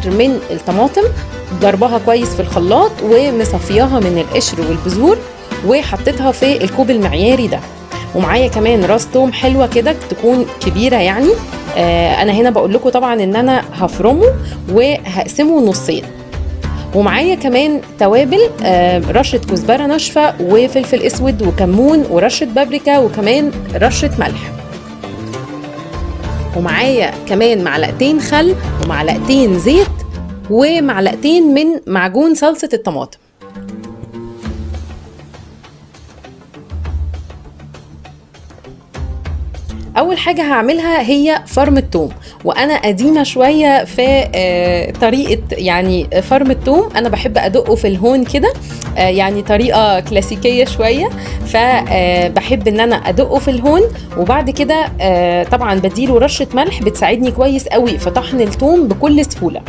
لتر من الطماطم ضربها كويس في الخلاط ومصفياها من القشر والبذور وحطيتها في الكوب المعياري ده. ومعايا كمان راس توم حلوة كده تكون كبيرة يعني. انا هنا بقول لكم طبعا ان انا هفرمه وهقسمه نصين. ومعايا كمان توابل، رشه كزبره ناشفة وفلفل اسود وكمون ورشه بابريكا وكمان رشه ملح. ومعايا كمان معلقتين خل ومعلقتين زيت ومعلقتين من معجون صلصه الطماطم. اول حاجة هعملها هي فرم الثوم، وانا قديمة شوية في طريقه يعني فرم الثوم، انا بحب ادقه في الهون كده، يعني طريقه كلاسيكية شوية، فبحب ان انا ادقه في الهون. وبعد كده طبعا بديله رشه ملح بتساعدني كويس قوي في طحن الثوم بكل سهولة.